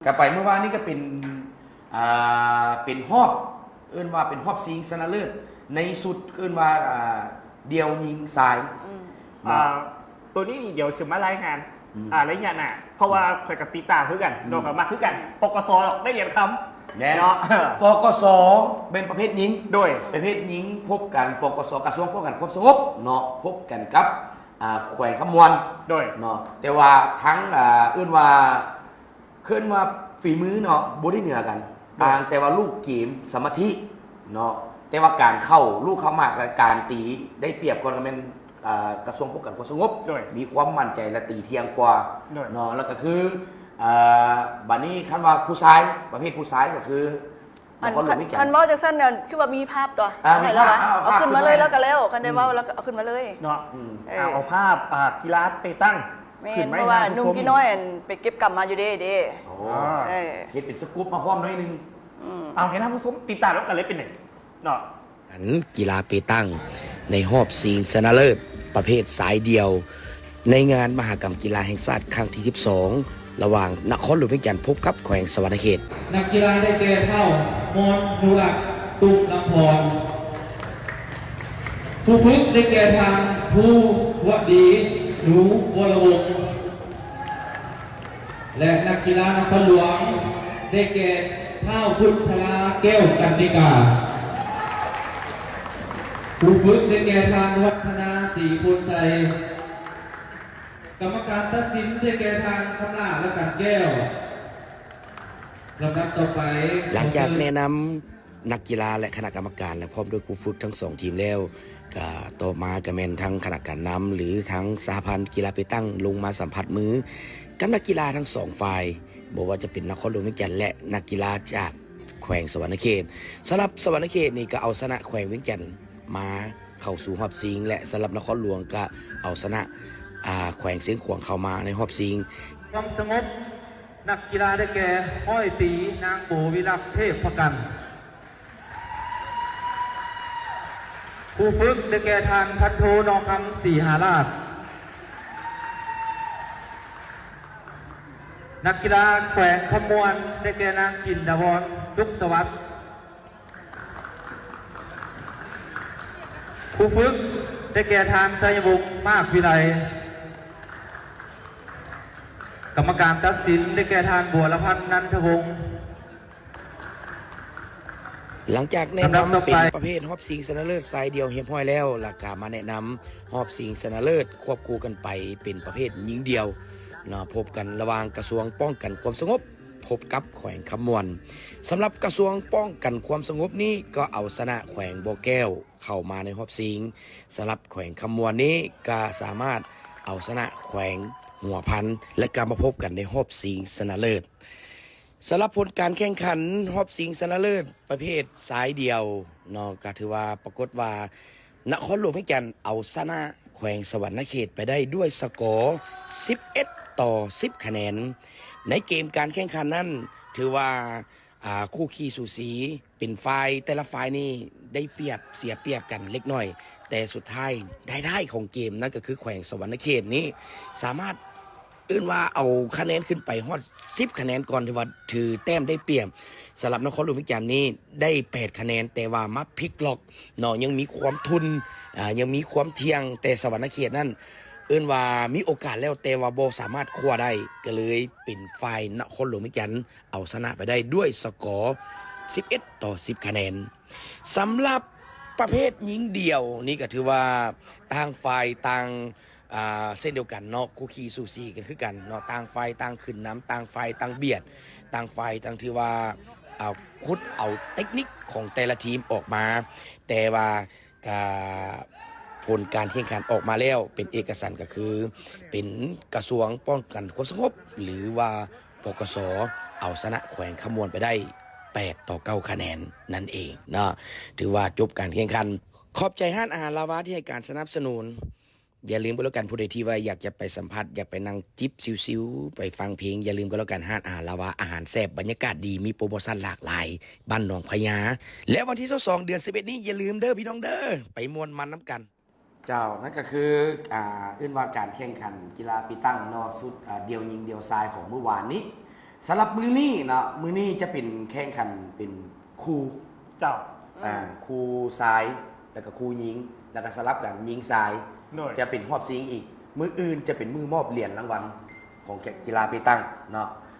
ກໍໄປມື້ວານນີ້ກໍເປັນ ອ່າ ເປັນຮອບ ເອີ້ນວ່າເປັນຮອບຊິງຊະນະເລີດ ໃນຊຸດເອີ້ນວ່າ ອ່າ ດຽວຍິງຊາຍ ອືມ ເນາະ ອ່າ ໂຕນີ້ດຽວຊິມາລາຍງານ ອືມ ອ່າ ໄລຍະໜ້າ ເພາະວ່າ ອືມ ຂ້ອຍກໍຕິດຕາມຄືກັນ ອືມ ເນາະ ກໍມັກຄືກັນ ປກສ ແມ່ນຫຍັງຄຳ ແມ່ນ ເນາະ ປກສ ແມ່ນປະເພດຍິງ ໂດຍ ປະເພດຍິງພົບກັນ ປກສ ກະຊວງປ້ອງກັນຄວາມສະຫງົບເນາະ ພົບກັນກັບ ອ່າ ແຂວງຄຳມ່ວນ ໂດຍ ເນາະ ແຕ່ວ່າທັງ ອ່າ ເອີ້ນວ່າ ເອີ້ນວ່າຝີມືເນາະ ບໍ່ໄດ້ເໜືອກັນ ໂດຍ ຕ່າງແຕ່ວ່າລູກເກມ ສະມາທິເນາະ ແຕ່ວ່າການເຂົ້າ ລູກເຂົ້າມາ ກະການຕີໄດ້ປຽບກ່ອນ ກໍແມ່ນ ອ່າ ກະຊວງປ້ອງກັນຄວາມສະຫງົບ ໂດຍ ມີຄວາມໝັ້ນໃຈ ແລະ ຕີທ່ຽງກວ່າ ໂດຍ ເນາະ ແລ້ວກໍຄື ອ່າ ບາດນີ້ຄັນວ່າຜູ້ຊາຍ ປະເພດຜູ້ຊາຍກໍຄື ອັນ ນະຄອນຫຼວງວຽງຈັນ ຄັນເວົ້າຈັ່ງຊັ້ນແລ້ວ ຄືວ່າມີພາບຕົວະ ອ່າ ມີພາບ ເອົາ ເອົາ ເອົາຂຶ້ນມາເລີຍ ແລ້ວກໍແລ້ວ ຄັນໄດ້ເວົ້າແລ້ວກໍເອົາຂຶ້ນມາເລີຍເນາະ ອືມ ເອີ ເອົາ ເອົາພາບ ອ່າ ກິລາເປຕັງ ແມ່ນ ຂຶ້ນມາໃຫ້ທ່ານຜູ້ຊົມ ເພາະວ່າໜຸ່ມກິນ້ອຍ ອັນ ໄປເກັບກຳມາຢູ່ເດ້ ເດ້ ໂອ້ ເອີ ເຮັດເປັນສະກຸບມາພ້ອມໜ້ອຍໜຶ່ງ ອືມ ເອົາ ໃຫ້ທ່ານຜູ້ຊົມຕິດຕາມນຳກັນເລີຍ ເປັນຫຍັງເນາະ ກັນ ກິລາເປຕັງ ໃນຮອບຊິງຊະນະເລີດ ປະເພດຊາຍດຽວ ໃນງານມະຫະກຳກິລາແຫ່ງຊາດຄັ້ງທີສິບສອງ ລະຫວ່າງນະຄອນຫຼວງວຽງຈັນພົບກັບແຂວງສະຫວັນນະເຂດ. ນັກກິລາໄດ້ແກ່ ທ້າວ ມອນນຸລັກ ຕຸ່ມລຳພອນ, ຜູ້ຝຶກໄດ້ແກ່ ທ່ານ ພູວະດີ ໜູ ວໍລະວົງ ແລະ ນັກກິລານະຄອນຫຼວງ ໄດ້ແກ່ ທ້າວ ບຸດພະລາ ແກ້ວກັນນິກາ, ຜູ້ຝຶກໄດ້ແກ່ ທ່ານ ວັດທະນາ ສີໂພນໄຊ, ກຳມະການຕັດສິນໄດ້ແກ່ ທ່ານ ຄຳຫຼ້າ ລະກັນແກ້ວ. ລຳດັບຕໍ່ໄປ ຫຼັງຈາກແນະນຳ ນັກກິລາ ແລະ ຄະນະກຳມະການ ແລະ ພ້ອມດ້ວຍຄູຝຶກທັງສອງທີມແລ້ວ, ກະຕໍ່ມາກະແມ່ນທັງຄະນະການນຳ ຫຼື ທາງສະຫະພັນກິລາເປຕັງ ລົງມາສຳຜັດມືກັບນັກກິລາທັງສອງຝ່າຍ, ບໍ່ວ່າຈະເປັນນະຄອນຫຼວງວຽງຈັນ ແລະ ນັກກິລາຈາກແຂວງສະຫວັນນະເຂດ. ສຳລັບສະຫວັນນະເຂດນີ້ກະເອົາຊະນະແຂວງວຽງຈັນມາເຂົ້າສູ່ຮອບຊິງ ແລະ ສຳລັບນະຄອນຫຼວງກະເອົາຊະນະ ອາ ແຂວງຊຽງຂວາງເຂົ້າມາໃນຮອບຊິງ. ຄວາມສະຫງົບ ນັກກິລາໄດ້ແກ່ ຮ້ອຍຕີ ນາງໂບ ວິລັດ ເທບພະກັນ, ຄູຝຶກໄດ້ແກ່ ທ່ານ ພັນໂທ ນໍຄຳ ສີຫາລາດ, ນັກກິລາແຂວງຄຳມ່ວນໄດ້ແກ່ ນາງ ຈິນດາວອນ ສຸກສະຫວັດ, ຄູຝຶກໄດ້ແກ່ ທ່ານ ໄຊຍະວົງ ມາກວິໄລ, ກຳມະການຕັດສິນໄດ້ແກ່ ທ່ານ ບົວລະພັນ ນັນທະວົງ. ຫຼັງຈາກແນະນຳເປັນປະເພດຮອບຊິງຊະນະເລີດຊາຍດຽວຮຽບຮ້ອຍແລ້ວ, ແລ້ວກະມາແນະນຳຮອບຊິງຊະນະເລີດຄວບຄູ່ກັນໄປເປັນປະເພດຍິງດຽວເນາະ, ພົບກັນລະຫວ່າງກະຊວງປ້ອງກັນຄວາມສະຫງົບ ພົບກັບແຂວງຄຳມ່ວນ. ສຳລັບກະຊວງປ້ອງກັນຄວາມສະຫງົບນີ້ກໍເອົາຊະນະແຂວງບໍ່ແກ້ວເຂົ້າມາໃນຮອບຊິງ. ສຳລັບແຂວງຄຳມ່ວນນີ້ກໍສາມາດເອົາຊະນະແຂວງຫົວພັນ ແລະ ກໍມາພົບກັນໃນຮອບຊິງຊະນະເລີດ. ສຳລັບຜົນການແຂ່ງຂັນຮອບຊິງຊະນະເລີດປະເພດຊາຍດຽວເນາະ, ກໍຖືວ່າປາກົດວ່ານະຄອນຫຼວງວຽງຈັນເອົາຊະນະແຂວງສະຫວັນນະເຂດໄປໄດ້ດ້ວຍສະກໍສິບເອັດຕໍ່ສິບຄະແນນ. ໃນເກມການແຂ່ງຂັນນັ້ນ ຖືວ່າ ອ່າ ຄູ່ຂີ້ສູສີ ເປັນຝ່າຍ ແຕ່ລະຝ່າຍນີ້ໄດ້ປຽບ ເສຍປຽບກັນເລັກນ້ອຍ, ແຕ່ສຸດທ້າຍ ທ້າຍໆຂອງເກມ ນັ້ນກໍຄືແຂວງສະຫວັນນະເຂດນີ້ ສາມາດ ເອີ້ນວ່າເອົາຄະແນນຂຶ້ນໄປຮອດສິບຄະແນນກ່ອນ ຖືວ່າຖືແຕ້ມໄດ້ປຽບ. ສຳລັບນະຄອນຫຼວງວຽງຈັນນີ້ໄດ້ແປດຄະແນນ, ແຕ່ວ່າມາພລິກລັອກເນາະ ຍັງມີຄວາມທຸ່ນ ອ່າ ຍັງມີຄວາມທ່ຽງ, ແຕ່ສະຫວັນນະເຂດນັ້ນ ເອີ້ນວ່າມີໂອກາດແລ້ວ ແຕ່ວ່າບໍ່ສາມາດຄວ້າໄດ້, ກໍເລີຍເປັນຝ່າຍນະຄອນຫຼວງວຽງຈັນເອົາຊະນະໄປໄດ້ດ້ວຍສະກໍສິບເອັດຕໍ່ສິບຄະແນນ. ສຳລັບປະເພດຍິງດຽວນີ້ກໍຖືວ່າຕ່າງຝ່າຍຕ່າງ ອ່າ ເຊັ່ນດຽວກັນເນາະ, ຄູ່ຂີ້ສູສີກັນຄືກັນເນາະ, ຕ່າງຝ່າຍຕ່າງຂຶ້ນນຳ, ຕ່າງຝ່າຍຕ່າງບຽດ, ຕ່າງຝ່າຍຕ່າງຖືວ່າ ອ່າ ຂຸດເອົາເຕັກນິກຂອງແຕ່ລະທີມອອກມາ, ແຕ່ວ່າ ກະ ຜົນການແຂ່ງຂັນອອກມາແລ້ວເປັນເອກະສັນ ກໍຄືເປັນກະຊວງປ້ອງກັນຄວາມສະຫງົບ ຫຼືວ່າ ປກສ ເອົາຊະນະແຂວງຄຳມ່ວນໄປໄດ້ແປດຕໍ່ເກົ້າຄະແນນນັ້ນເອງເນາະ, ຖືວ່າຈົບການແຂ່ງຂັນ. ຂອບໃຈຮ້ານອາຫານລາວາທີ່ໃຫ້ການສະໜັບສະໜູນ. ຢ່າລືມກໍແລ້ວກັນ, ຜູ້ໃດທີ່ວ່າຢາກຈະໄປສຳຜັດ, ຢາກໄປນັ່ງຈິບຊິວໆ, ໄປຟັງເພງ, ຢ່າລືມກໍແລ້ວກັນ, ຮ້ານອາຫານລາວາ, ອາຫານແຊບ, ບັນຍາກາດດີ, ມີໂປຣໂມຊັນຫຼາກຫຼາຍ, ບ້ານໜອງພະຍາ. ແລະ ວັນທີຊາວສອງ ເດືອນສິບເອັດນີ້ ຢ່າລືມເດີພີ່ນ້ອງເດີ, ໄປມ່ວນມັນນຳກັນ. ເຈົ້າ, ນັ້ນກໍຄື ອ່າ ເອີ້ນວ່າການແຂ່ງຂັນກິລາເປຕັງເນາະ, ຊຸດ ອ່າ ດຽວຍິງດຽວຊາຍຂອງມື້ວານນີ້ ສຳລັບມື້ນີ້ເນາະ ມື້ນີ້ຈະເປັນແຂ່ງຂັນເປັນຄູ່ ເຈົ້າ ອ່າ ຄູ່ຊາຍ ແລ້ວກໍຄູ່ຍິງ ແລ້ວກໍສະຫຼັບກັນຍິງຊາຍ ໂດຍ ຈະເປັນຮອບຊິງອີກ. ມື້ອື່ນຈະເປັນມື້ມອບຫຼຽນລາງວັນຂອງແຂ່ງກິລາເປຕັງເນາະ.